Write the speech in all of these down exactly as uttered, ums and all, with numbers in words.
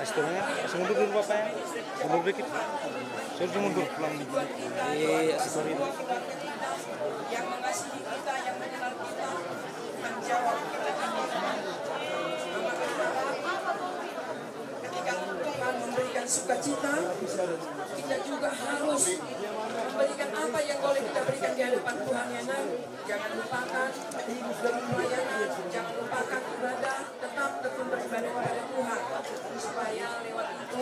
Istilahnya, mundur dulu, Bapak, ya. Mundur dikit. Sorry, mundur, pulang. Iya, sorry. Yang mengasihi kita, yang mengenal kita, menjawab kita ini. Ketika Tuhan memberikan sukacita, kita juga harus memberikan apa yang boleh kita berikan di hadapan Tuhan, ya, Nak. Jangan lupakan pelayanan, jangan lupakan ibadah, tetap tekun beribadah kepada Tuhan, supaya lewat itu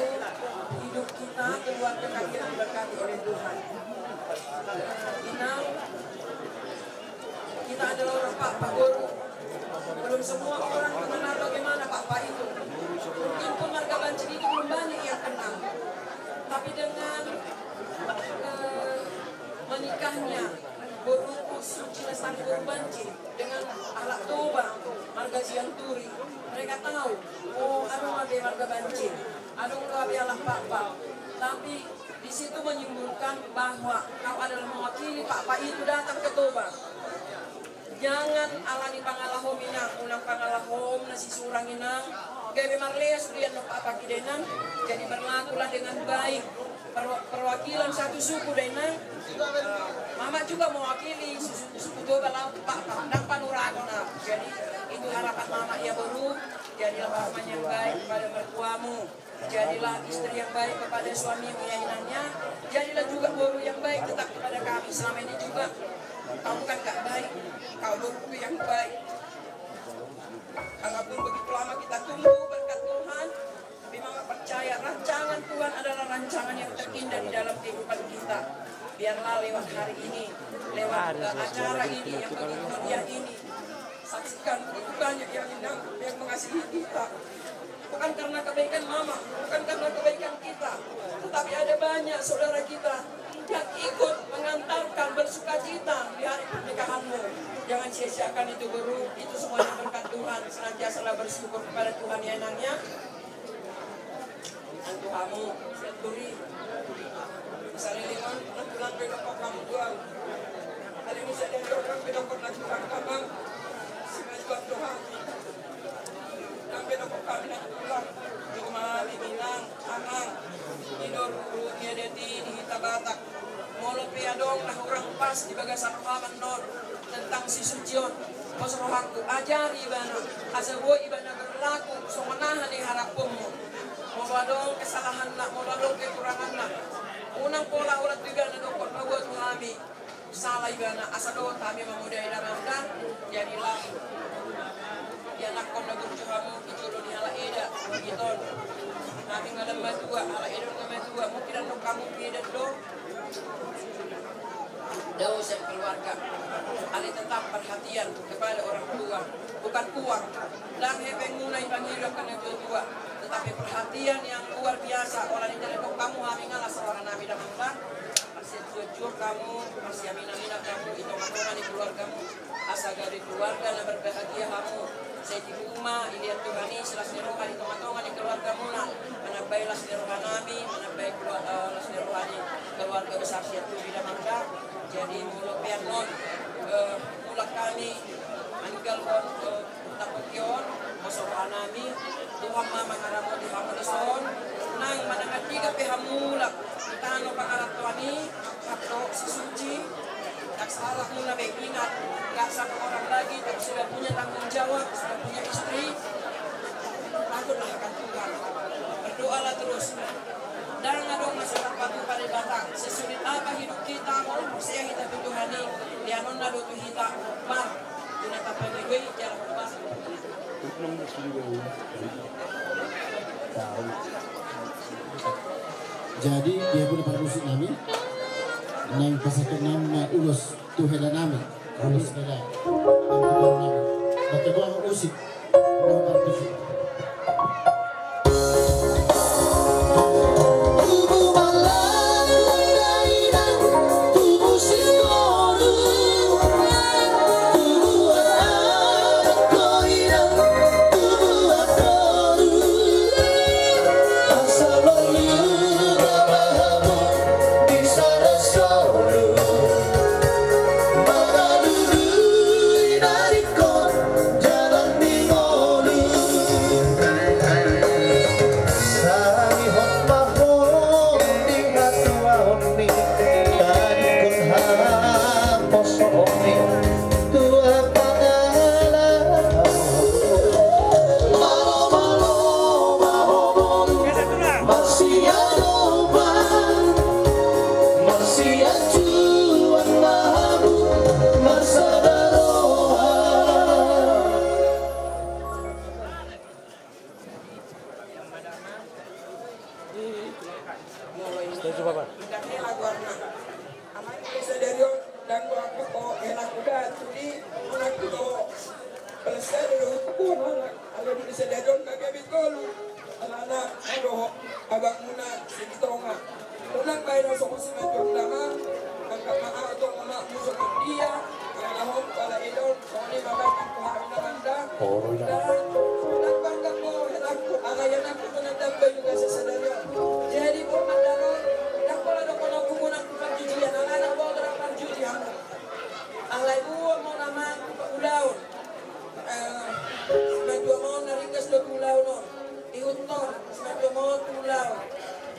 hidup kita, keluarga kami diberkati oleh Tuhan. Inang, kita adalah orang Pakpak, Boru. Belum semua orang mengenal bagaimana Pakpak itu. Mungkin pun marga Bancin itu belum banyak yang kenal. Tapi dengan, eh, menikahnya Boruku Suci Lestari Boru Bancin dengan halak Toba, marga Sianturi, mereka tahu, oh, adong ma be marga Bancin, adong ma be halak Pakpak. Tapi di situ menyimpulkan bahwa kau adalah mewakili Pakpak itu datang ke Toba. Jangan alani pangalahom, Inang, unang pangalahom na sisurang, Inang. Gabe marlea sude annon Pakpak i da, Inang. Jadi berlakulah dengan baik. Perwa-, perwakilan satu suku da, Inang. Mamak juga mewakili suku, suku Toba laho tu Pakpak, ndang panuratna. Jadi itu harapan Mamak, ya, Boru. Jadilah paman yang baik kepada mertuamu. Jadilah istri yang baik kepada suamimu, ya, Inang, ya. Jadilah juga boru yang baik tetap kepada kami. Selama ini juga kau bukan nggak baik, kau boru yang baik. Walaupun begitu lama kita tunggu berkat Tuhan, tapi Mamak percaya rancangan Tuhan adalah rancangan yang terindah di dalam kehidupan kita. Biarlah lewat hari ini, lewat, eh, acara ini yang begitu meriah ini, saksikan begitu banyak yang, yang mengasihi kita. Bukan karena kebaikan Mamak, bukan karena kebaikan kita, tetapi ada banyak saudara kita yang ikut mengantarkan bersukacita di hari pernikahanmu. Jangan sia-siakan itu, Boru. Itu semuanya berkat Tuhan. Senantiasalah bersyukur kepada Tuhan, ya, Inang, ya. Nang tu hamu Sianturi, salelengon, nang tulang pe dohot hamu tulang. Alai muse denggan pe dohot nang tulang, amang. Simajuan do hami. Nang pe dohot hami nang tulang. Jumadi, Inang, Amang. I do ruru ni adat i di hita Batak. Molo pe adong na hurang pas di bagasan roham annon tentang si Suci on, pos rohangku, ajari ibana, asa boi ibana berlaku songon aha na iharapkonmu. Molo adong kesalahanna, molo adong kekuranganna, unang pola holan tu ibana dohot, paboa tu hami. Sala ibana, asa dohot hami mamodai damang da. Jadilah ianakkon na burju hamu di jolo ni halak eda, iton. Hami nga na matua, halak eda nga matua, mungkin adong hamu pidang do. Dao sian keluarga, alai tetap perhatian kepada orang tua, bukan uang. Ndang hepengmuna i pangido angka na tua-tua, tetapi perhatian yang luar biasa. Holan i tadi dok hamu, hami nga las roha nami damang da. Marsianjuan-juan hamu, marsiamin-aminan hamu di tonga-tonga ni keluargamu. Asa gabe keluarga na berbahagia hamu. Sai di uma, dilehon Tuhan i las ni roha di tonga-tonga ni keluargamuna. Manambai las ni roha nami, manambai kelua-, eh, las ni roha ni keluarga besar Sianturi damang da. Jadi molo pe annon, eh, mulak hami maninggalhon, eh, Tapokion, pos roha nami, Tuhan ma mangaramoti hamu dison, nang manang andigan pe hamu mulak di tano pangarantoan i, Pak, dohot si Suci, ndang salah muna be, ingat, nggak satu orang lagi, tapi sudah punya tanggung jawab, sudah punya istri, takutlah akan Tuhan, berdoalah terus. Ndang adong na so tarpatupa Debata, sesulit apa hidup kita, molo porsea hita tu Tuhan i, leanonna do tu hita, mar, tu na tapabegoi jala hombar. Jadi, dia pun para musik nami, nang pasahat nami na ulos tu hela nami, ulos hela. Pakai buang musik. Inda hela goarna. Alani sadari on ndang goar angka ho helangku da, tuli anakku do. Balasa do hukubuhon anak, alai di sadari on gabe tolu. Alana adong ho abangmuna Sitonga. Unang baen ho songon simanjujung damang, angka ma ahu tong ma musu dia, angka hom pala idol, songon i ma baen tu hami na manda. Olo, ina. Dan unang bangga ho helangku, alai anakku tu na dambai juga sadari on. Jadi, pormandano, ndang pola dohonon hukubuhon angka parjujian, alana boto do parjujian. Alai buat ma nama ulaon. Eh, simanjujung ma on na ringgas do tu ulaon on. Ihuthon, simanjujung ma on tu ulaon.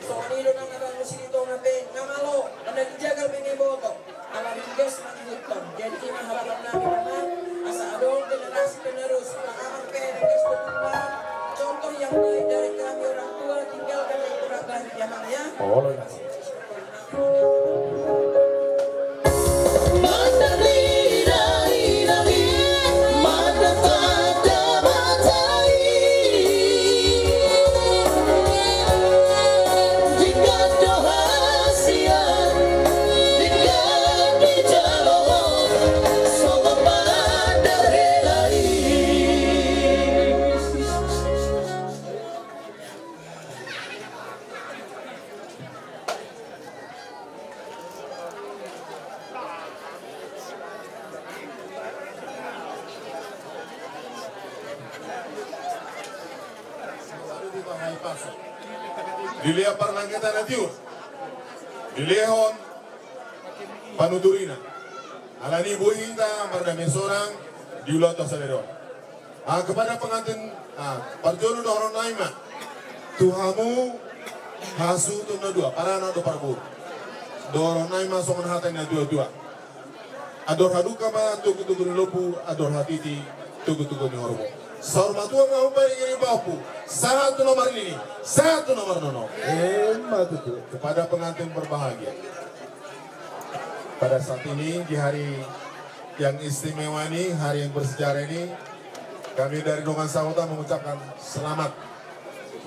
Songon i do nang abang Sitonga pe, nga malo, na dijagal pe nga iboto. Ala ringgas ma ihuthon. Jadi i ma harapan nami nama, asa adong generasi penerus. Amang pe ringgas do tu ulaon. Contoh yang baik dari kami orang tua, tinggalkan yang kurang baik ya, Mang, ya. Olo, ina. Dilehon parnangkitan na tiur, dilehon panuturina. Alani boi hita mardame sonang di ulaonta sadari on. Ah, kepada pengantin, ah, parjolo dohonon nai ma tu hamu hasuhuton na dua, paranak dohot parboru. Dohonon nai ma songon hata ni natuatua: Andor halumpang ma togutogu ni lombu, andor hatiti togutogu ni horbo. Saur matua ma huparingiring pahompu, sahat tu na marnini, sahat tu na marnono. Emma tutu. Kepada pengantin berbahagia. Pada saat ini, di hari yang istimewa ini, hari yang bersejarah ini, kami dari Dongan Sahuta mengucapkan selamat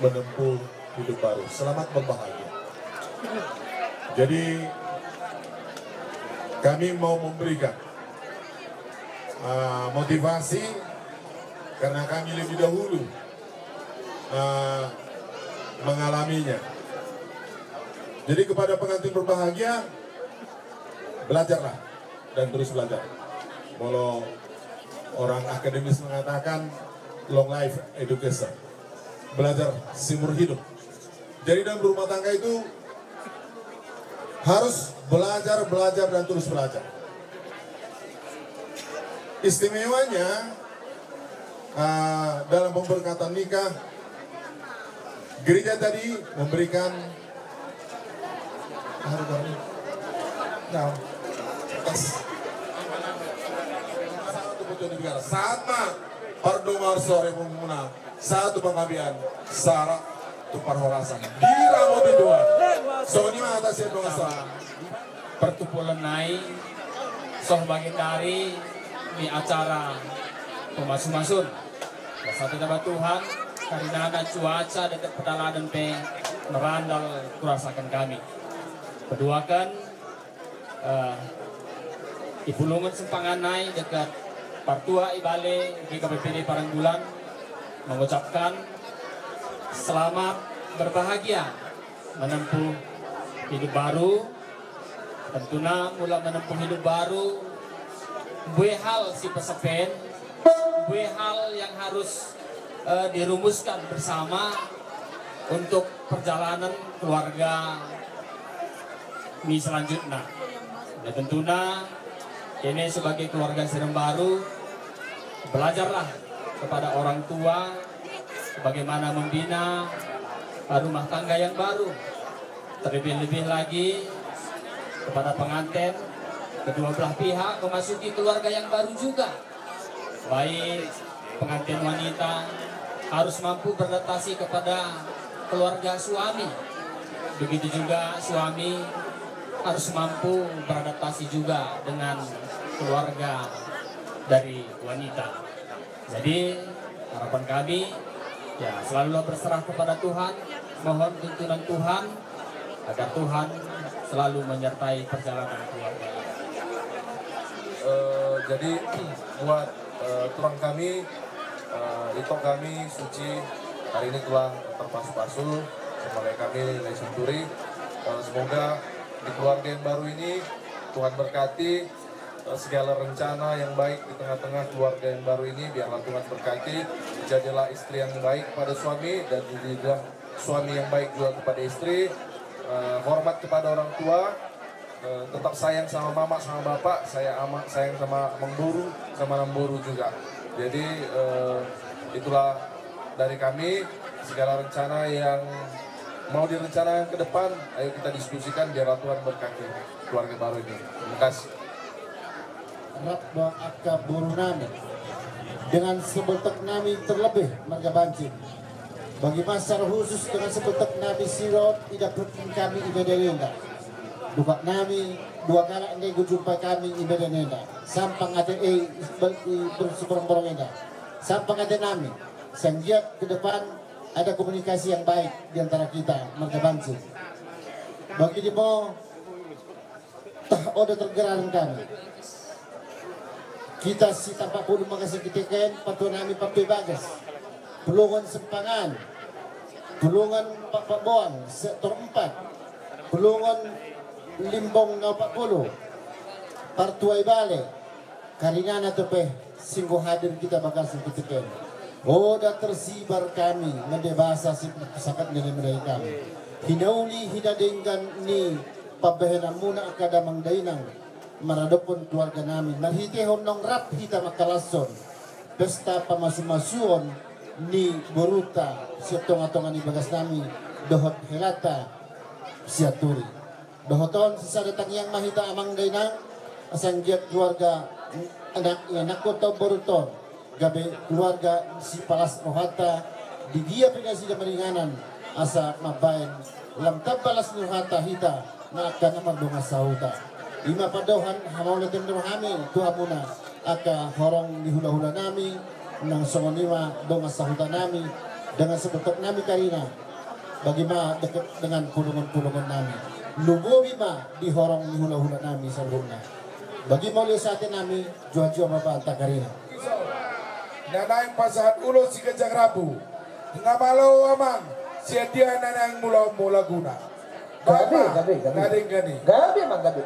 menempuh hidup baru. Selamat berbahagia. Jadi, kami mau memberikan, eh, motivasi karena kami lebih dahulu eh, mengalaminya. Jadi, kepada pengantin berbahagia, belajarlah dan terus belajar. Molo orang akademis mengatakan long life education. Belajar seumur hidup. Jadi, dalam berumah tangga itu harus belajar, belajar, dan terus belajar. Istimewanya, eh, dalam pemberkatan nikah, gereja tadi memberikan, aduh, Bang. Nah, pas. Sahat ma pardongan, sore muna. Sahat tu panggabean, sahat tu parhorasan. Diramoti Tuhan. Songon i ma hata sian Dongan Sahuta. Partumpuan nai, so bagian dari ni acara pemasumasun. Sahat hita ba Tuhan, karinana cuaca dohot pardalanan pe marandal hurasakan hami. Paduahon, eh, di pulungan simpangan nai deket partua ibale GKPPD Paranggulan mengucapkan selamat berbahagia menempuh hidup baru. Tentuna molo menempuh hidup baru, bue hal sipasepet, bue hal yang harus eh, dirumuskan bersama untuk perjalanan keluarga ni selanjutnya. Ya, tentuna, kami sebagai keluarga Siregar Baru, belajarlah kepada orang tua bagaimana membina rumah tangga yang baru. Terlebih-lebih lagi kepada pengantin, kedua belah pihak memasuki keluarga yang baru juga. Baik pengantin wanita harus mampu beradaptasi kepada keluarga suami. Begitu juga suami harus mampu beradaptasi juga dengan keluarga dari wanita. Jadi, harapan kami, ya, selalulah berserah kepada Tuhan, mohon tuntunan Tuhan, Agar Tuhan selalu menyertai perjalanan keluarga. Eh, jadi, buat, eh, tulang kami, eh, itong kami, Suci, hari ini telah terpasu-pasu sama lae kami, Lae Senturi. Eh, semoga di keluarga yang baru ini Tuhan berkati, eh, segala rencana yang baik di tengah-tengah keluarga yang baru ini, biarlah Tuhan berkati. Jadilah istri yang baik pada suami dan jadilah suami yang baik juga kepada istri. Eh, hormat kepada orang tua, eh, tetap sayang sama mama, sama bapak, saya ama, sayang sama amangboru, sama namboru juga. Jadi, eh, itulah dari kami, segala rencana yang mau direncanakan ke depan, ayo kita diskusikan, biarlah Tuhan berkati keluarga baru ini. Terima kasih. Rap do angka boru nami, dengan sebeltek nami terlebih marga Banjir. Bagi ma secara khusus dengan sebeltek nami Sirot, idapothon kami i ma da nenda. Dukak nami, dua kalak nda i hujumpai kami i ma da nenda. Sampang ate, eh, ber-, i ber-, siborong-borong enda. Sampang ate nami, sanggiat ke depan ada komunikasi yang baik di antara kita, marga Banjir. Bagi di mo, tah, ode tergerar kami. Kita si Tampak Pulu Magasing Kitekean, patua nami Pampe Bagas. Pulungan Sempangan. Pulungan Pak Pak Boang, sektor empat. Pulungan Limbong Nau Pak Pulu. Partua i bale. Karinana tu pe, singgo hadir kita Bagasing Kitekean. Oda tersibar kami, mende basa si sakat nene mendai kami. Hinauli, hinadenggan ni pambahenanmuna angka damang dainang maradophon keluarga nami. Marhitehon naung rap hita mangkalashon pesta pamasumasuon ni boruta sian tongatonga ni bagas nami dohot helanta Sianturi. Dohot on sisada tangiang ma hita amang dainang, asa anggiat keluarga anak, ianakhon tu boruta on, gabe keluarga sipalas rohanta, di dia pe nasida maringanan, asa mambahen lam tamba las ni rohanta hita na angka na mardongan sahuta. I ma pandohan hamauliateon ni rohami tu hamuna angka horong ni hulahula nami, nang songon i ma dongan sahuta nami, dongan sebeltek nami karina. Bagi ma deket dengan pulungan-pulungan nami. Lumobi ma di horong ni hulahula nami saluhutna. Bagi ma uli ate nami, juah-juah ma hita karina. Na naeng pasahat ulos siganjang rambu. Nga malo amang, sian dia na naeng mulaonmu laguna. Gabe, gabe, gabe. Gabe, gabe. Gabe, amang, gabe.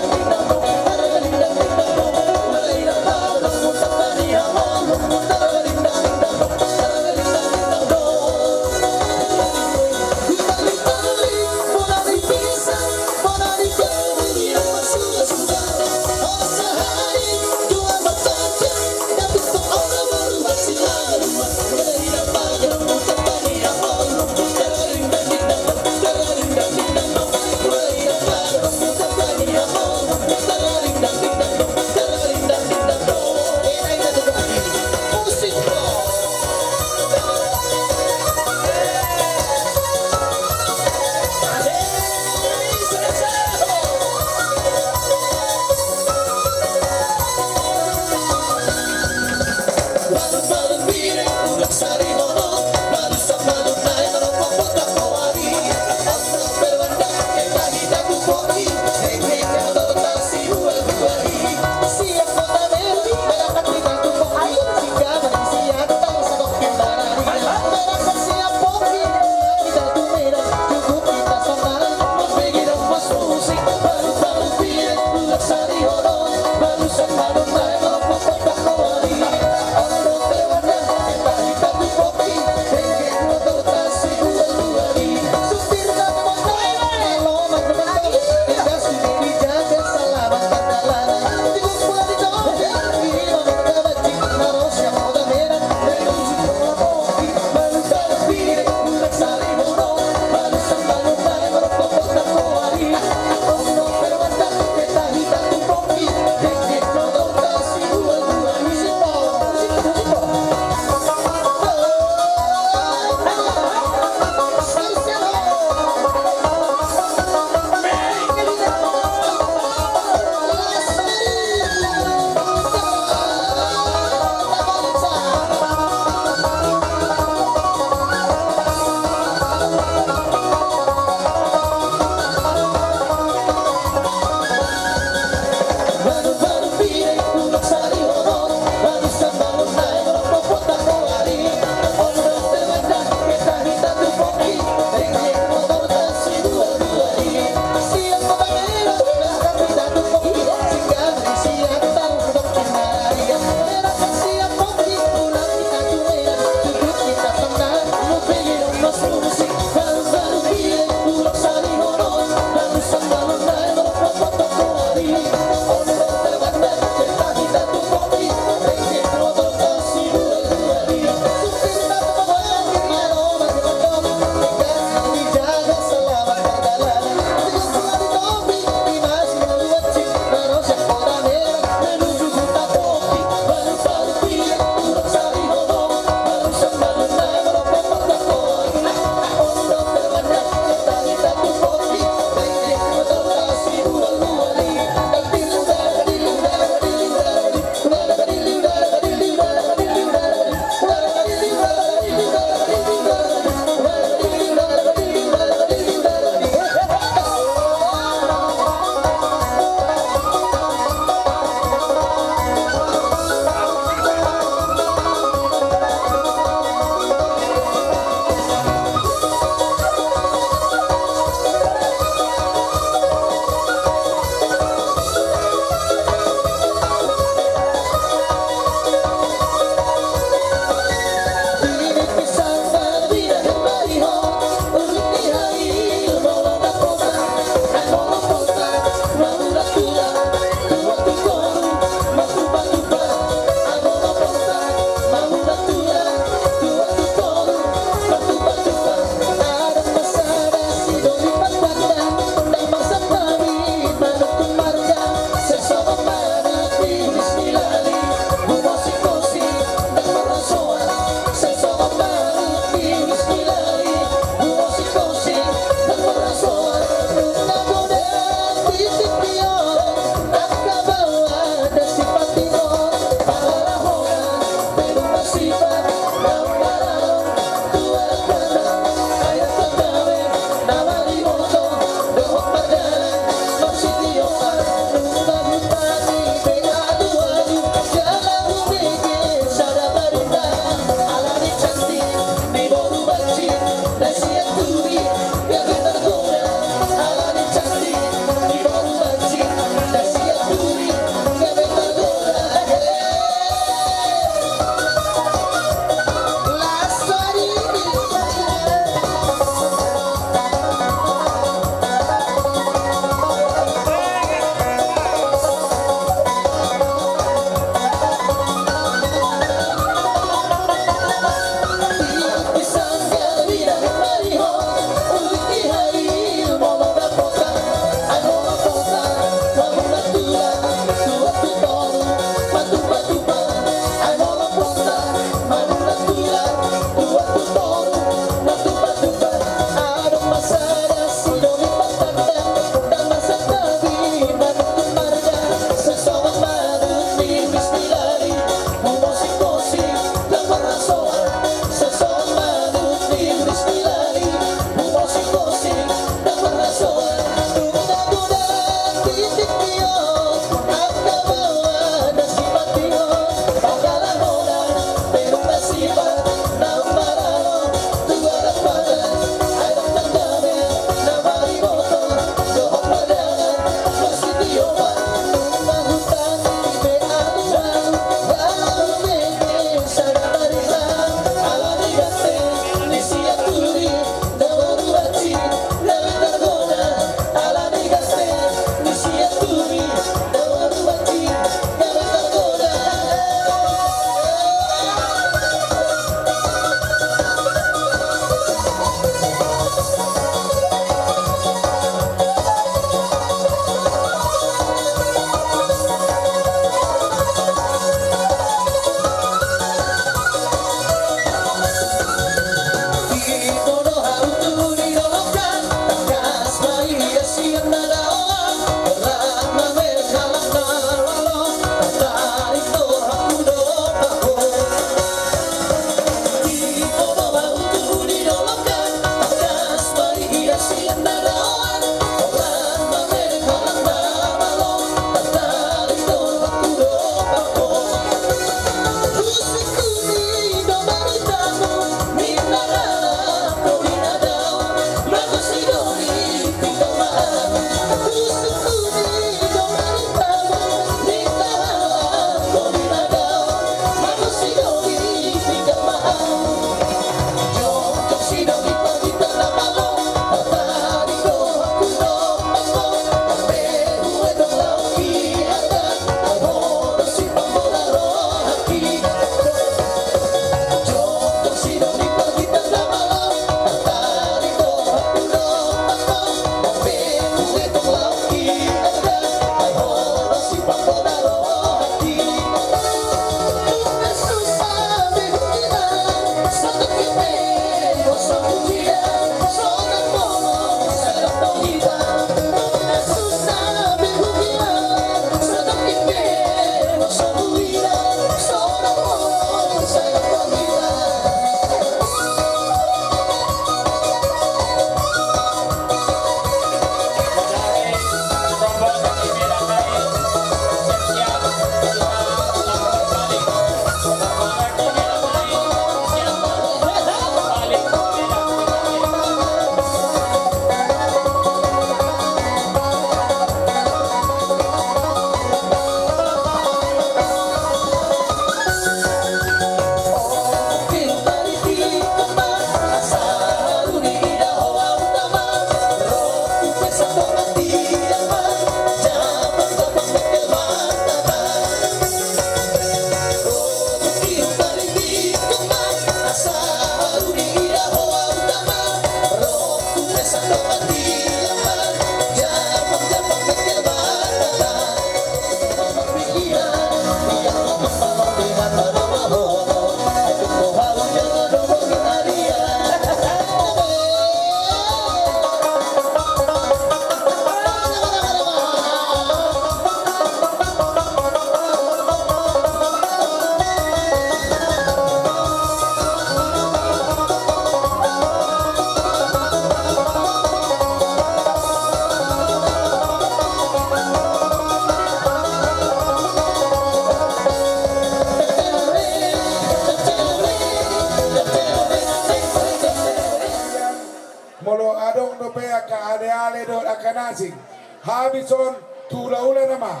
Ale dohot angka na asing. Habis on tu ulaula nama.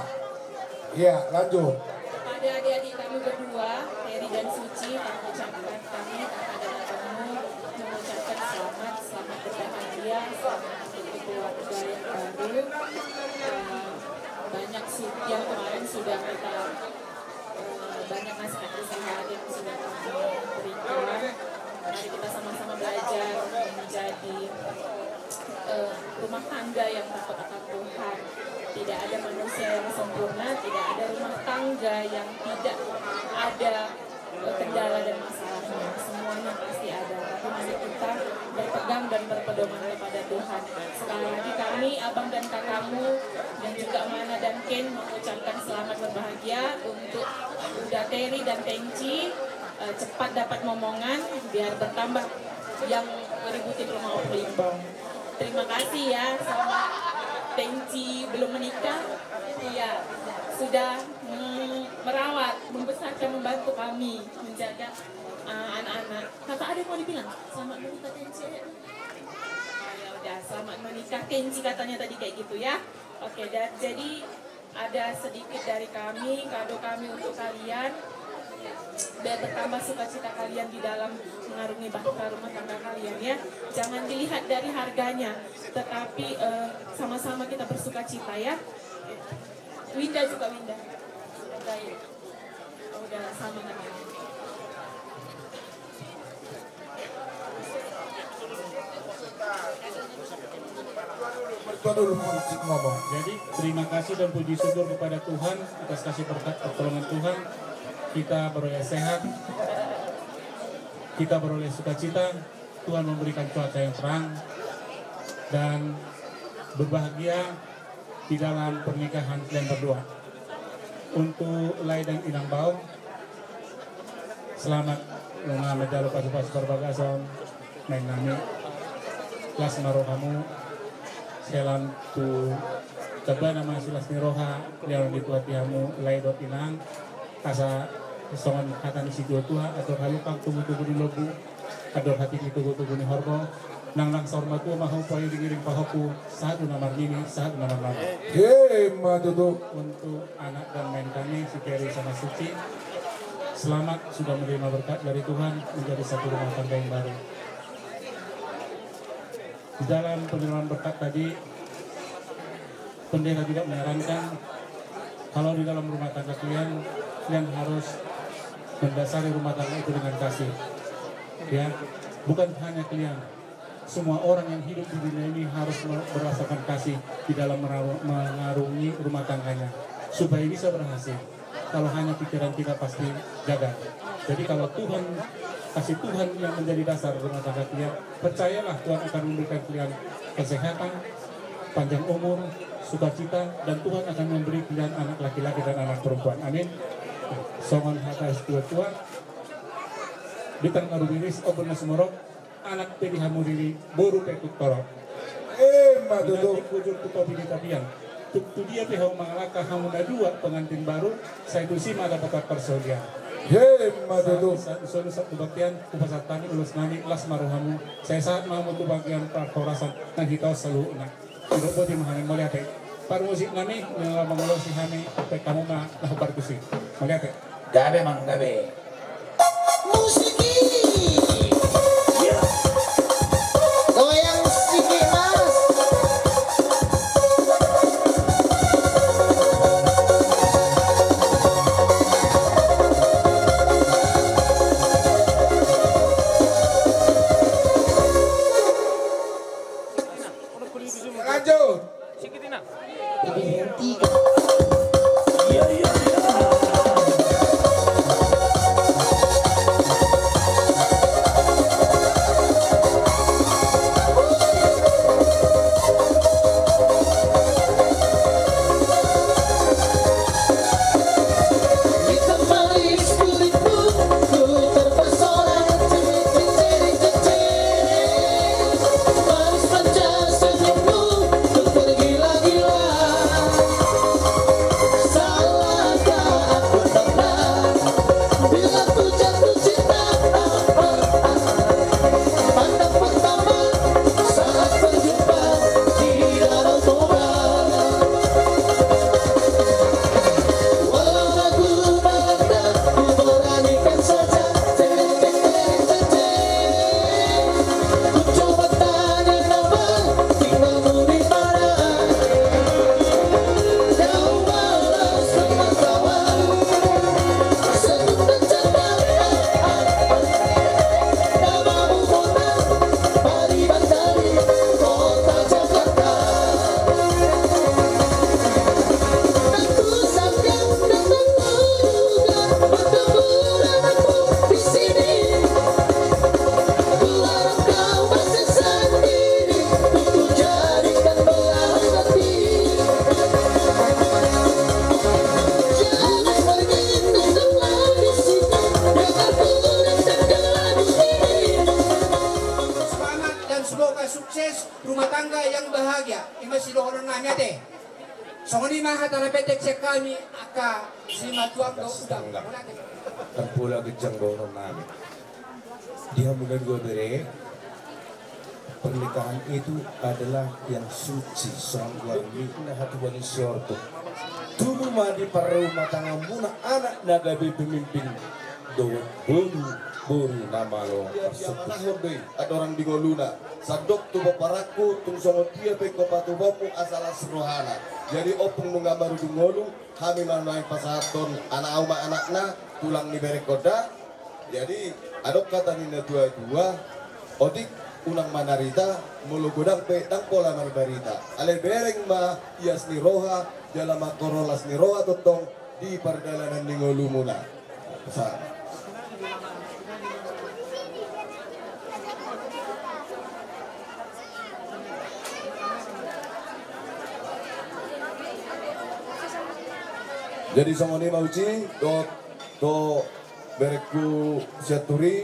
Iya, lanjut. Kepada adik-adik kami berdua, Ferry dan Suci, kami ucapkan, kami, kakak dan abangmu, mengucapkan selamat, selamat berbahagia, selamat untuk keluarga yang baru. Eh, banyak su-, yang kemarin sudah kita, eh, banyak nasihat-nasihat yang sudah kami berikan. Mari kita sama-sama belajar menjadi, eh, rumah tangga yang takut akan Tuhan. Tidak ada manusia yang sempurna, tidak ada rumah tangga yang tidak ada, eh, kendala dan masalahnya. Semuanya pasti ada. Tapi mari kita berpegang dan berpedoman kepada Tuhan. Sekali lagi kami, abang dan kakakmu, dan juga Mana dan Ken mengucapkan selamat berbahagia untuk Uda Teri dan Tenci, eh, cepat dapat momongan, biar bertambah yang ngeributin rumah Om Limbong. Terima kasih ya sama Tenci belum menikah, iya, sudah, mm, merawat, membesarkan, membantu kami menjaga, eh, anak-anak. Kata ada yang mau dibilang? Selamat menikah, Tenci. Ya udah, selamat menikah, Tenci, katanya tadi kayak gitu ya. Oke, dan jadi ada sedikit dari kami, kado kami untuk kalian. Biar bertambah sukacita kalian di dalam mengarungi bahtera rumah tangga kalian ya. Jangan dilihat dari harganya, tetapi, eh, sama-sama kita bersukacita ya. Winda juga, Winda. Baik. Udah sama namanya. Tua dulu, Pak, ngomong. Jadi, terima kasih dan puji syukur kepada Tuhan atas kasih berkat pertolongan Tuhan. Kita beroleh sehat, kita beroleh sukacita, Tuhan memberikan cuaca yang terang dan berbahagia di dalam pernikahan kalian berdua. Untuk lae dan inang bao, selamat, nunga manjalo pasu-pasu parbagason, naeng nami, las ma rohamu, salam tu tamba na masilas ni roha, lianon ni Tuhan di hamu, lae dohot inang, asa songon hata ni situa-tua, andor halumpang tubu-tubu ni lombu, andor hatiti tubu-tubu ni horbo, nang nang saur matua ma hamu, pairing-iring pahompu, sahat tu na marnini, sahat tu na marnono. Emma tutu. Untuk anak dan maen kami, si Ferry sama Suci, selamat sudah menerima berkat dari Tuhan, menjadi satu rumah tangga yang baru. Di dalam penerimaan berkat tadi, pendeta juga menyarankan, kalau di dalam rumah tangga kalian, kalian harus mendasari rumah tangga itu dengan kasih. Ya, bukan hanya kalian, semua orang yang hidup di dunia ini harus me-, merasakan kasih di dalam meraru-, mengarungi rumah tangganya, supaya bisa berhasil. Kalau hanya pikiran kita, pasti gagal. Jadi, kalau Tuhan, kasih Tuhan yang menjadi dasar rumah tangga kalian, percayalah, Tuhan akan memberikan kalian kesehatan, panjang umur, sukacita, dan Tuhan akan memberi kalian anak laki-laki dan anak perempuan. Amin. Songon hata situa-tua, Bitang na rumiris, ombun na sumorop, anak pe di hamu riri, boru pe tung torop. Emma tutu. Di bujur tu topi di tapian. Tung tu dia pe hamu mangalangka, hamu na dua pengantin baru, sai tusi ma dapotan parsaulian. Emma tutu. Sa-, sa-, solu sahat tu bontean, hupasahat hami ulos nami, las ma rohamu, sai sahat ma hamu tu bagian parhorasan, nang hita on saluhutna. Didok boti ma hami, mauliate. Parmusik nami, na mangolosi hami, pe hamu ma na hombar tusi. Mauliate. Gabe, Mang, gabe. Musik i. Goyang siki, Mas. Lanjut. Mauliate. Songon i ma hata na pendek sian hami angka simatuam dohot udang. Mauliate. Tampola ginjang dohonon nami. Di hamu na dua bere, pernikahan itu adalah yang suci, songon goar ni na hatubuan ni si Ortuk. Tubu ma di parrumatangannamuna anak na gabe pemimpin dohot boru, boru na malo. Ia, ia parsungkun. Manahor do i andorang di ngoluna. Sandok tu pomparanku, tung songon dia pe ingkon patupaonmu asa las rohana. Jadi ompung nunga marujung ngolu, hami ma nuaeng pasahathon anak, au ma anakna, tulang ni berengkon da. Jadi adong hata ni na tua-tua, otik unang manarita, molo godang pe ndang pola marbarita. Alai bereng ma ias ni roha, jala mangkorhon las ni roha tongtong di pardalanan ni ngolumuna. Sa. Jadi songon i ma uji, dohot tu berengku Sianturi,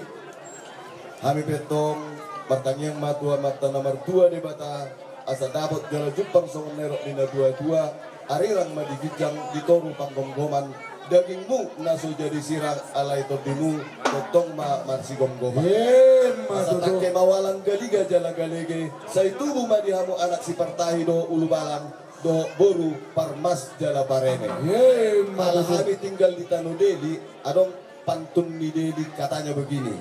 hami pe tong martangiang ma tu Amanta na martua Debata, asa dapot jala jumpang songon nidok ni na tua-tua, arirang ma di ginjang di toru panggomgoman, dagingmu na so jadi sirang alai tondimu tongtong ma marsigomgoman. Emma tutu. Asa tangke ma walang galiga jala galege, sai tubu ma di hamu anak sipartahi dohot ulubalang, dohot boru parmas jala pareme. Emma tutu. Ala hami tinggal di tano Deli, adong pantun ni Deli katanya begini.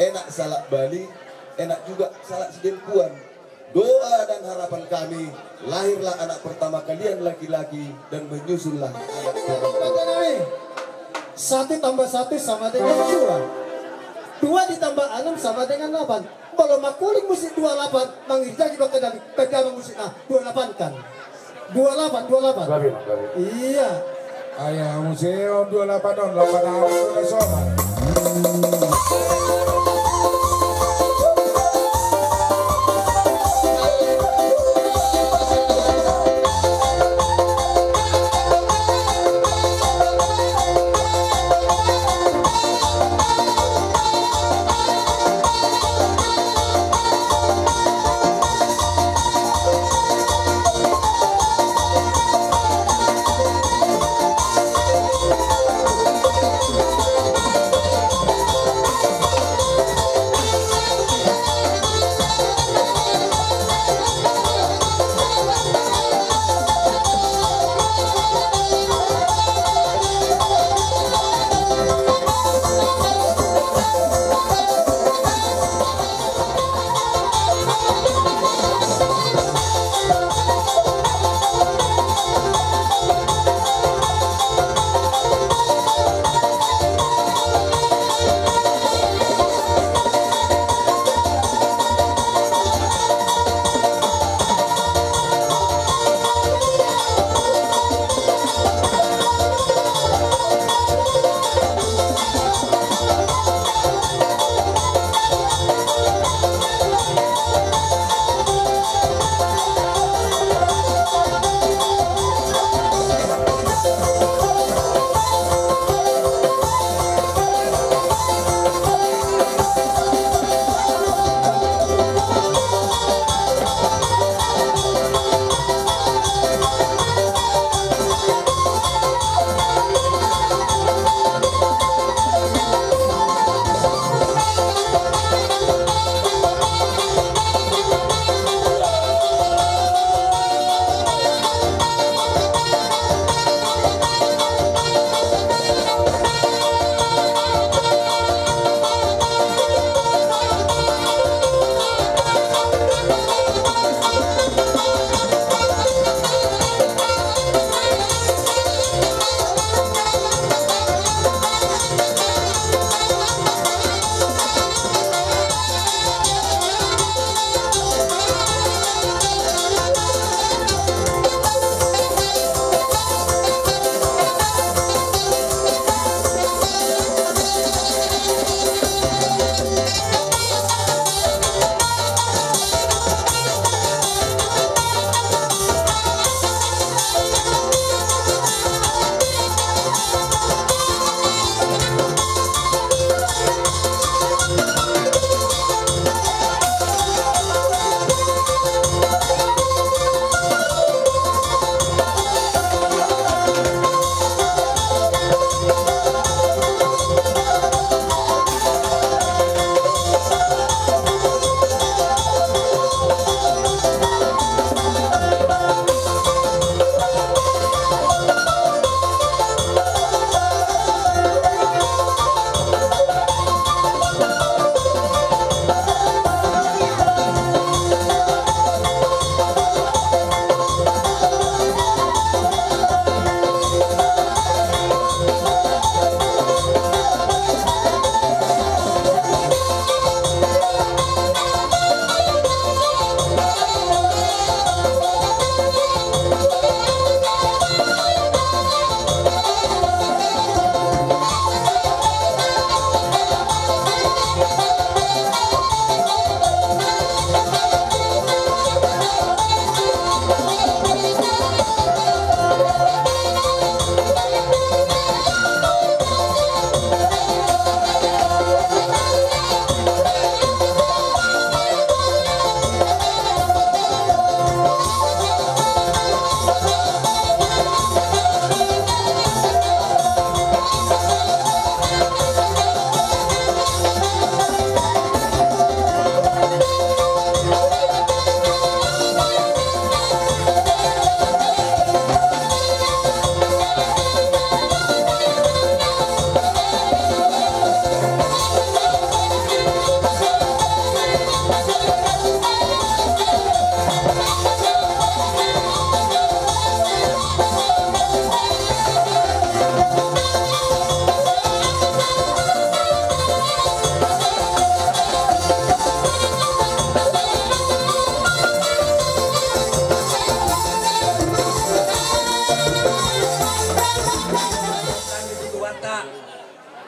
Enak salak bali, enak juga salak sidempuan. Doa dan harapan kami, lahirlah anak pertama kalian laki-laki dan menyusullah anak perempuan. Kata nami, satu tambah satu sama dengan dua. Dua ditambah enam sama dengan delapan. Molo mangkuling musik dua lapan, mangiring jadi bakal jadi, jadi musik, nah, dua lapan kan. Dua lapan, dua lapan. Gabe, gabe. Iya. Ayah museum dua lapan on, lapan nasional.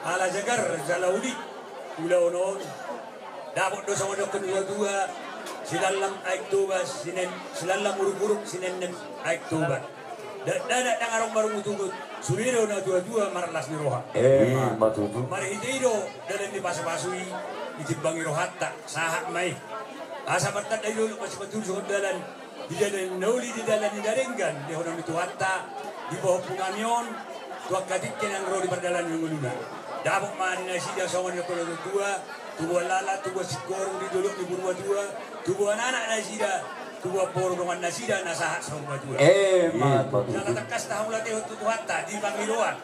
Ala jagar jala uli ulaon on. Dapot do songon didok ni natua-tua, silallam aek Toba sinen, silallam uruk-uruk sinennem aek Toba. Dakdanak ndang adong marungutungut, sude do natua-tua marlas ni roha. Emma tutu. Marhite i do dalan ni pasu-pasu i, ditimbangi rohanta, sahat ma i. Asa martanda i do, masipaturus songon dalan di dalan na uli, di dalan ni na denggan, didokhon ni Tuhanta di pahompu nami on, tu angka tingki naeng ro di pardalanan ni ngoluna. Dapot ma di nasida songon didok ni natua-tua, tubuan laklak, tubuan singkoru di dolok ni Purbatua, tubuan anak nasida, tubuan boru dongan nasida na sahat saur matua. Emma tutu. Jala tangkas ma hamu latehon tu Tuhanta di pangidoan.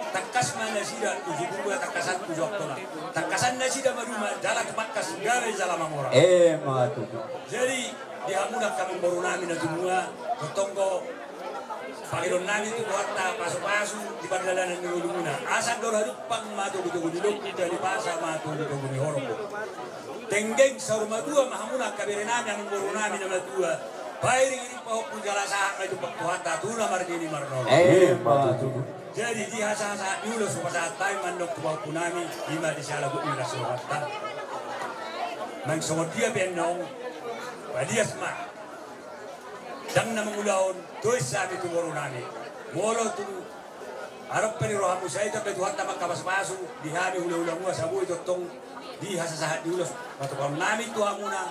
Tangkas ma nasida tu jugurgua, tangkasan tu jangkona. Tangkasan nasida maduma, jala tumangkas gabe jala mamora. Emma tutu. Jadi, di hamu angka amangboru nami na tumua, tongtong do pangidoan nami tu Tuhanta pasu-pasu di pardalanan ni ngolumuna. Asa andor halumpang ma togu-togu ni lombu, dalipasa ma togu-togu ni horbo. Tenggeng saur matua ma hamuna angka bere nami, amangboru nami na matua. Pairing-iring pahompu jala sahat ma i tumpak Tuhanta tu na marnini marnono. Emma tutu. Jadi di hasahat-sahat ni ulos hupasahat hami mandok tu pahompu nami, i ma di siala gok ni las ni rohanta. Nang songon dia pe annon, palias ma. Ndang na mangulahon tois hami tu boru nami. Molo tung adong pe di rohamu, sai tamba Tuhanta ma angka pasu-pasu di hami hula-hula muna, asa boi tongtong di hasahat-sahat ni ulos patupahon nami tu hamuna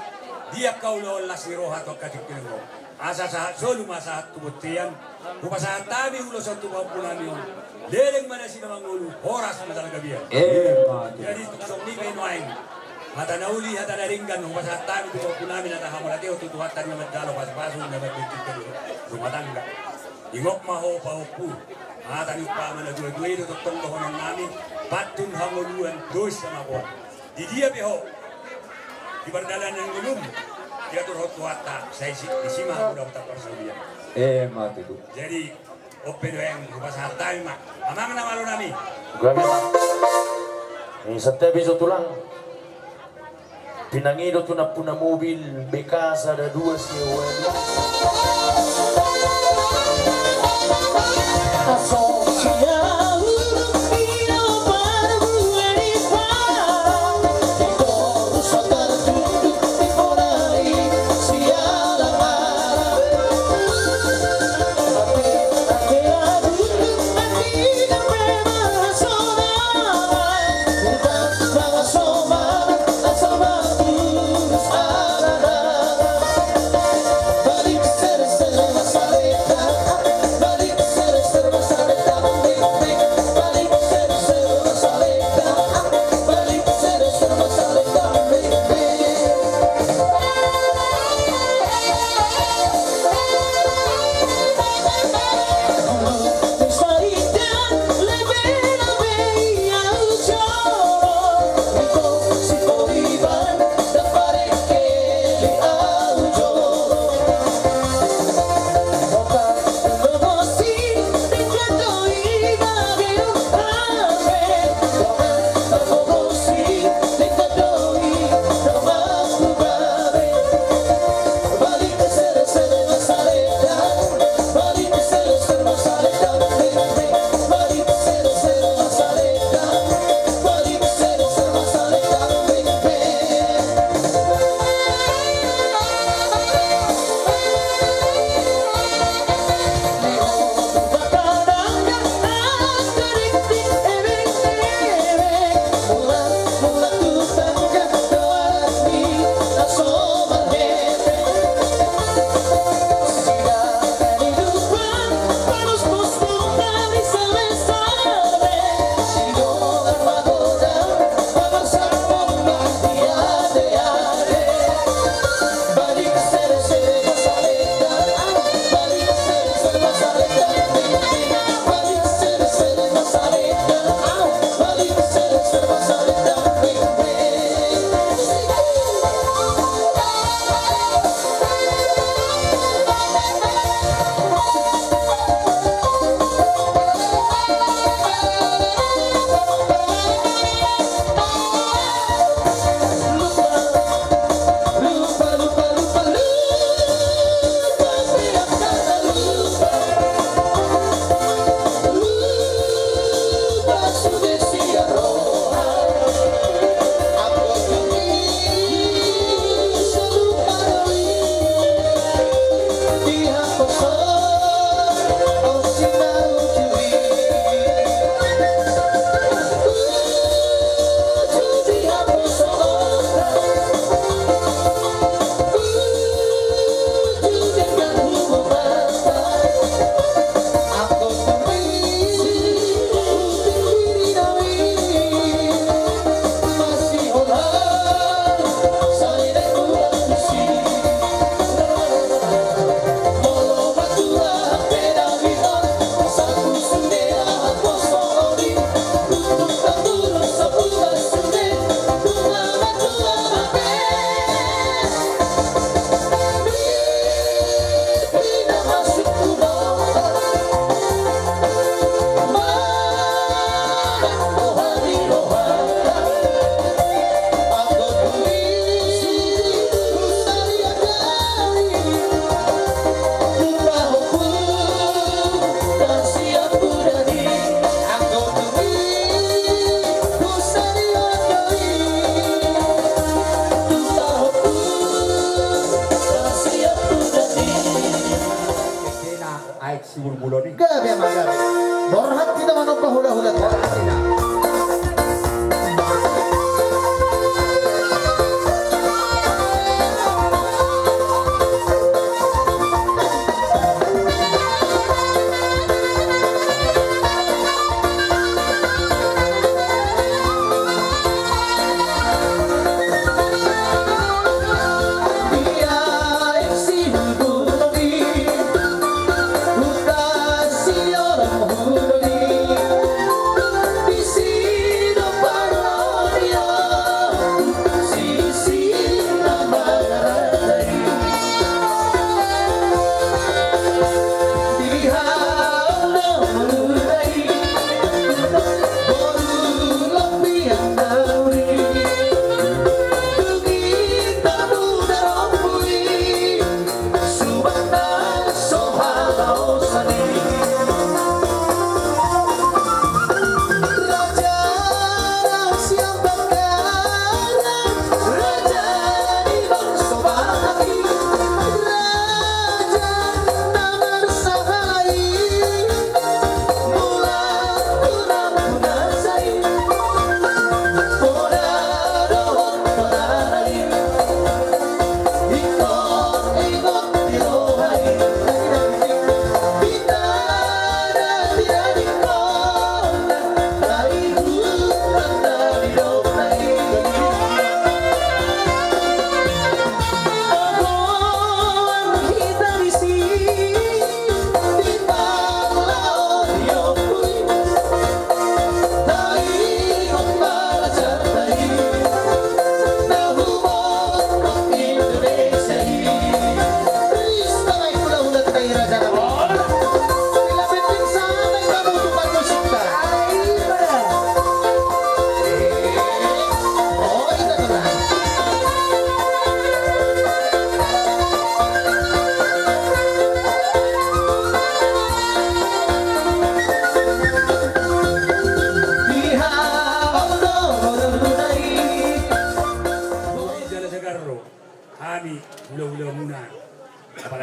di angka ulaon las ni roha tu angka tingki on. Asa sahat solu ma sahat tu bontean. Hupasahat hami ulos on tu pahompu nami on. Leleng ma nasida mangolu, horas ma jala gabe. Emma tutu. Jadi tung songon i pe nuaeng, hata na uli, hata na denggan hupasahat hami tu pahompu nami na tahamu latehon tu Tuhanta, na manjalo pasu-pasu, na manjalo rumah tangga. Ingot ma ho pahompu, hata ni umpama na tua-tua i do tongtong dohonon nami, pantun hangoluan dos hamagoan. Di dia pe ho di pardalanan ni ngolum, diatur ho Tuhanta, sai disi ma hamu dapotan parsaulian. Emma tutu. Jadi on pe nuaeng hupasahat hami ma, amang na malo nami. Gabe ma. Ni santabi jo tulang. Pinangido tu nampuna mobil B K sada dua siwali.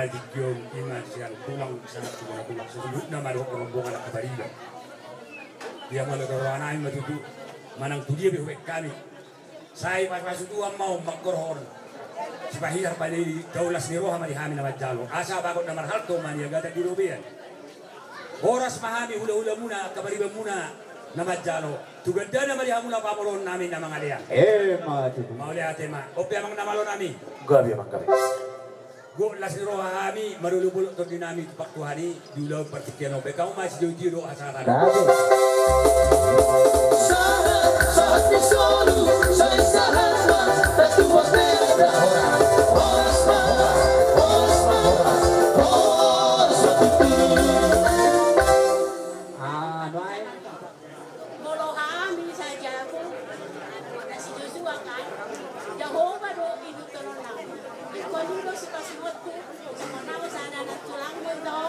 Tingki on ima sian tulang sahat tu bona tulang, saluhutna ma dohot rombongan angka pariban. Ia molo tu rohanami ma tutu, manang tu dia pe hubaen hami, sai pasu-pasu Tuhan ma on manghorhon sipahiar panaili, taulas ni roha ma di hami na manjalo, asa bagot na marhalto ma niagatan di robean. Horas ma hami hula-hulamuna, angka paribanmuna na manjalo, tu gandana ma di hamuna pamoruonnami na mangalean. Emma tutu. Mauliate ma. On pe amang na malonami. Gabe, amang, gabe. Gok las ni roha hami, marolop-olop tondinami tu Tuhan i, di ulaon partingkian on pe, hamu ma sijolo-jolo dohot hasahatan. Gabe. Sahat, sahat ni solu, sai sahat ma, tak tuas beda. Horas ma, horas ma, horas ma, horas ma tutu. Anu ae. Molo hami sajabu, na si Josua kan, Jahowa do ihuthononna. Ingkon i do sipasingonhu, songon ahu sada na tulangmu ito,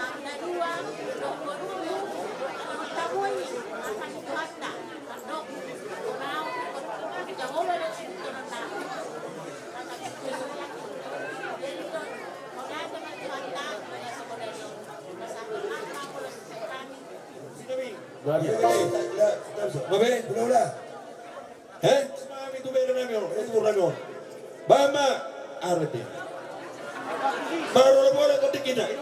angka dua, dohot borumu, dohot taboi, angka ni Tuhanta, mandok, songon ahu, Jahowa do ihuthononna. Jadi do, mauliate ma Tuhanta, mauliate ma Tuhanta. Gabe. Gabe, hula-hula. He? Bahen ma tu bere nami on, eh, tu bere nami on. Bahen ma. Arete. Marolop-olop tondinami.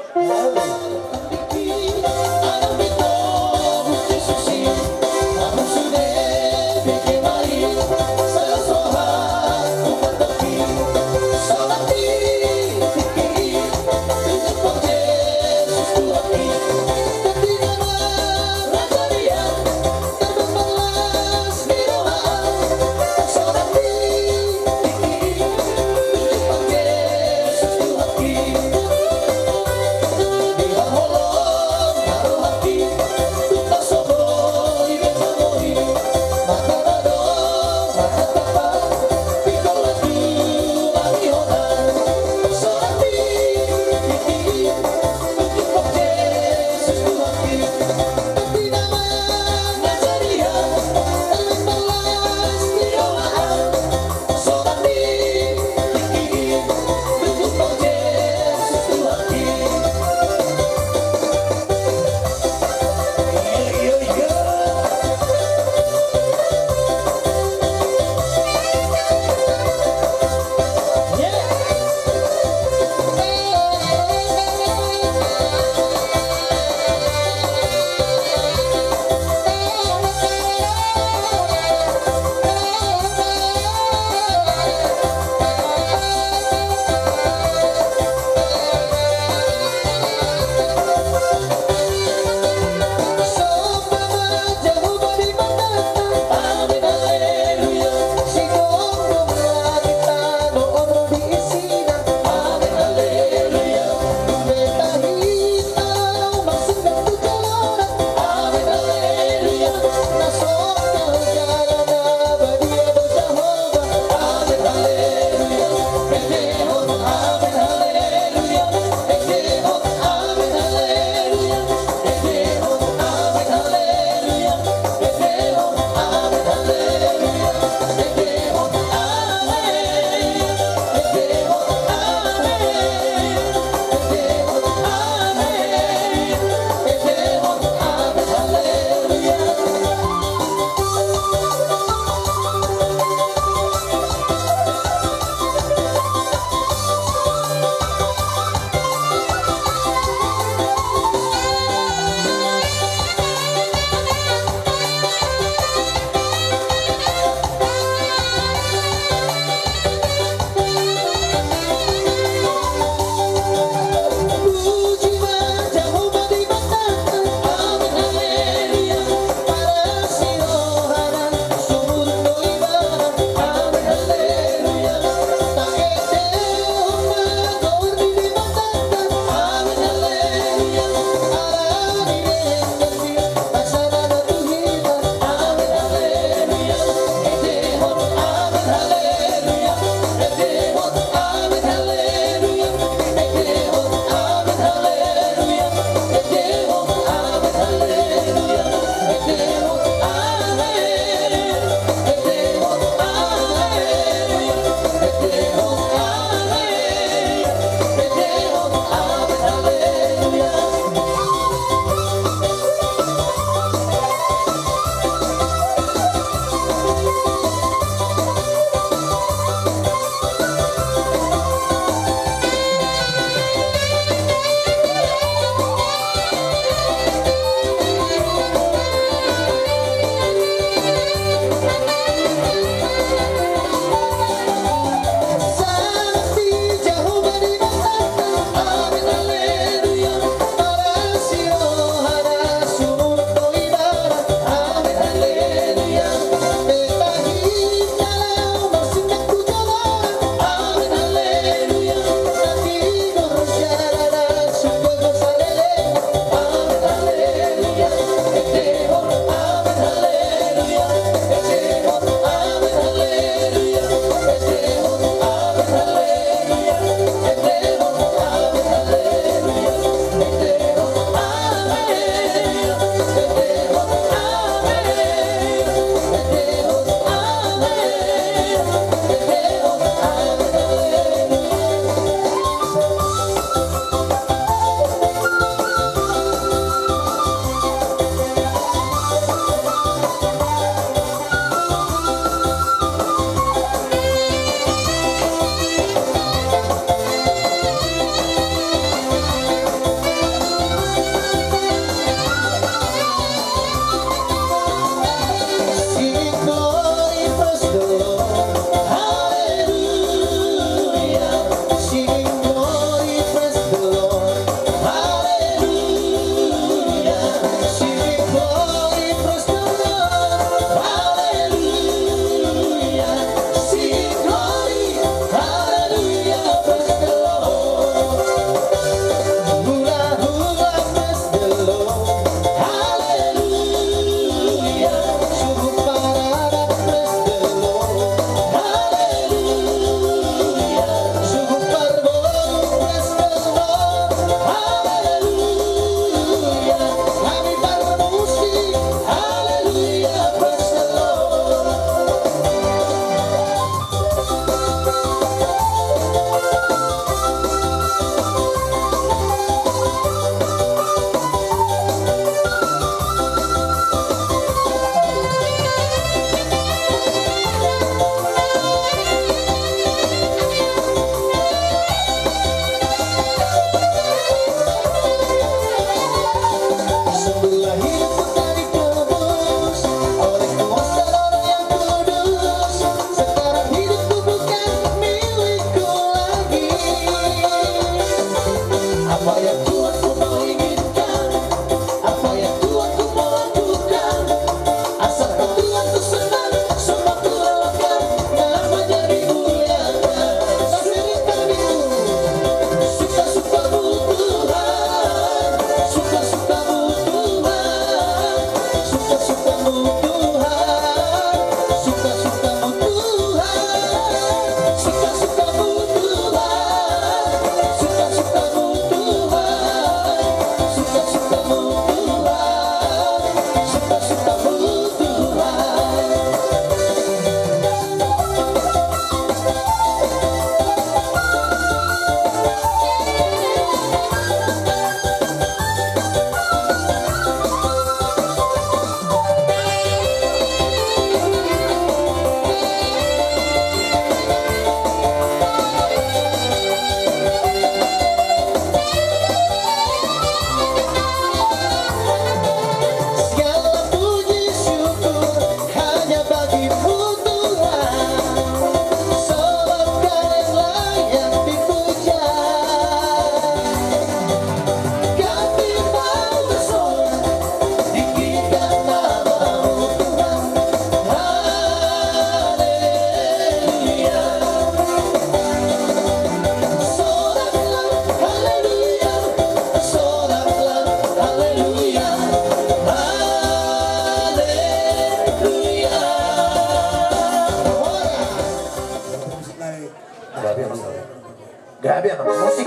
Abian, musik.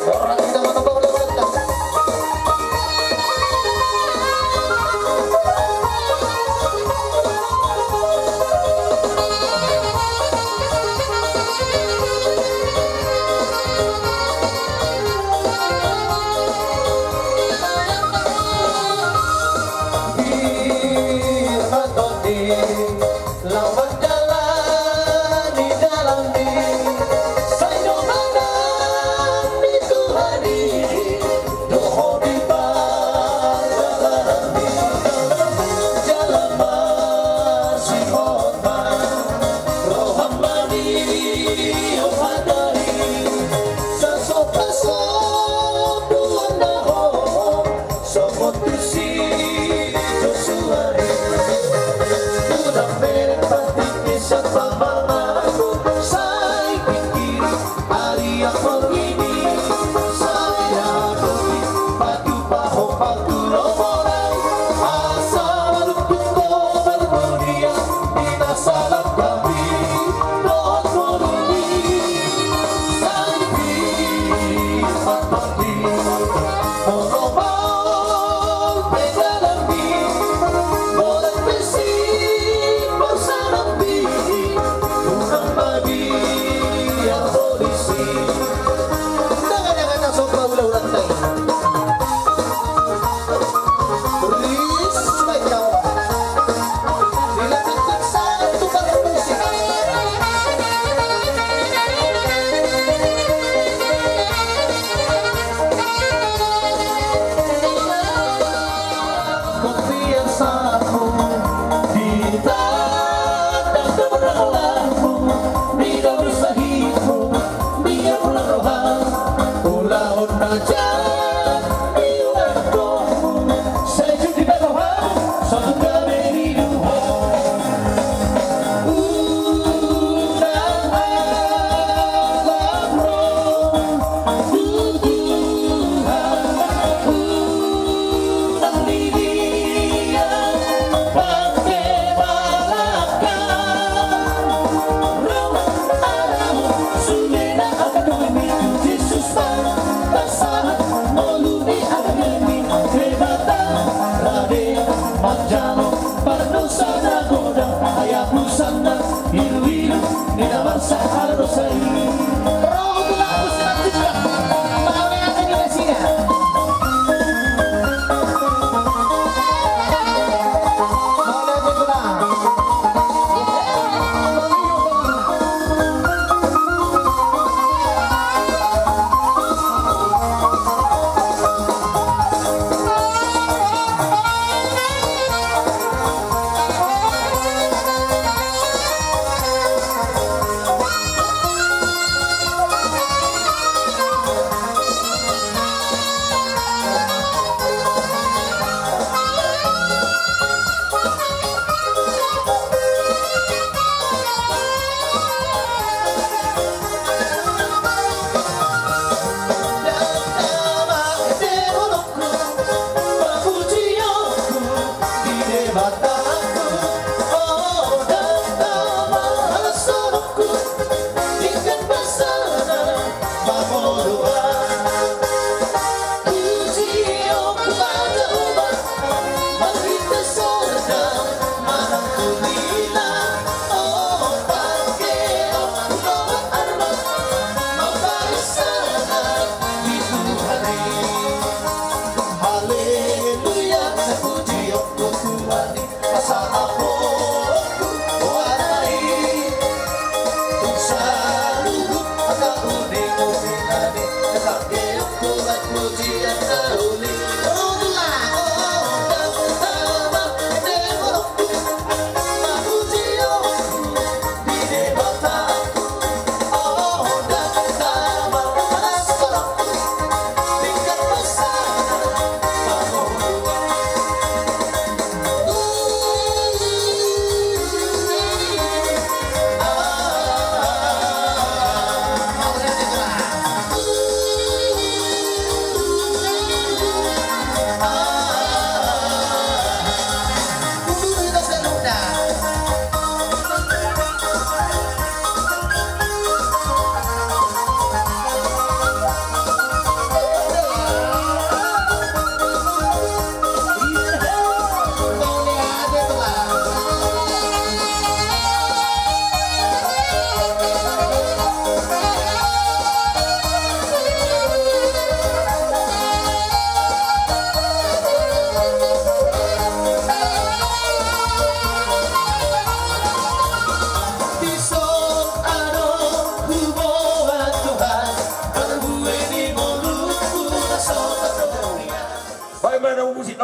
Orang kita mana bawa lewat. Lawan dalan ni dalan ni sai dohonon ni Tuhan i dohot di panggabean ni dalan masihol ma roham mani o hata i sasopasop duan na ho songon tusi Josua i. Tulang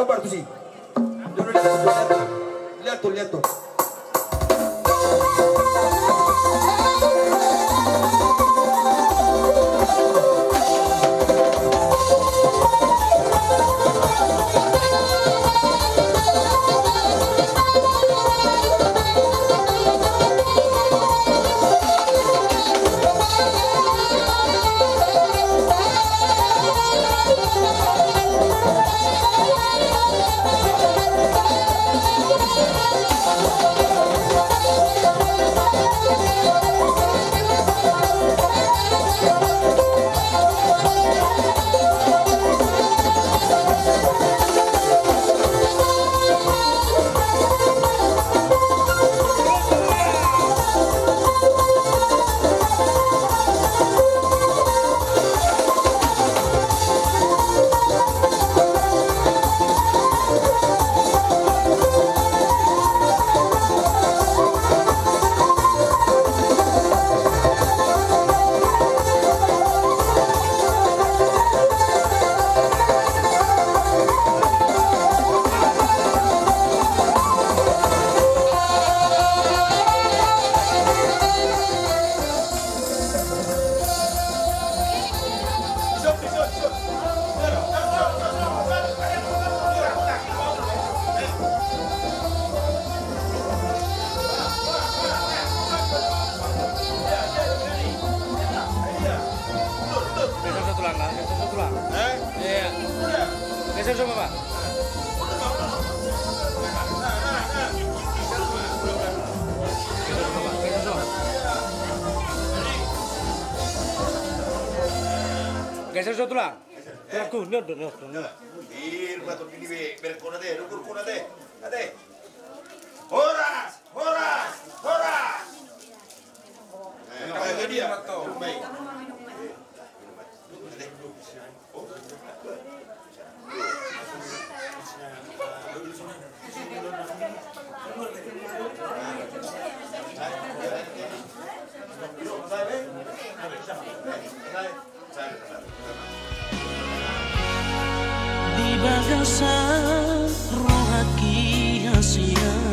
Partusi. Lihat tuh, lihat tuh. Geser satu lang, geser satu lang. Eh? Iya. Geser coba, Pak. Geser satu lang. Geser satu lang. Tulang ku, ni on do, ni on do. Irma tu pini be, berkona de, lukur kona de. Ade. Horas, horas, horas. Eh, dia. Di bagasan rohangki hasian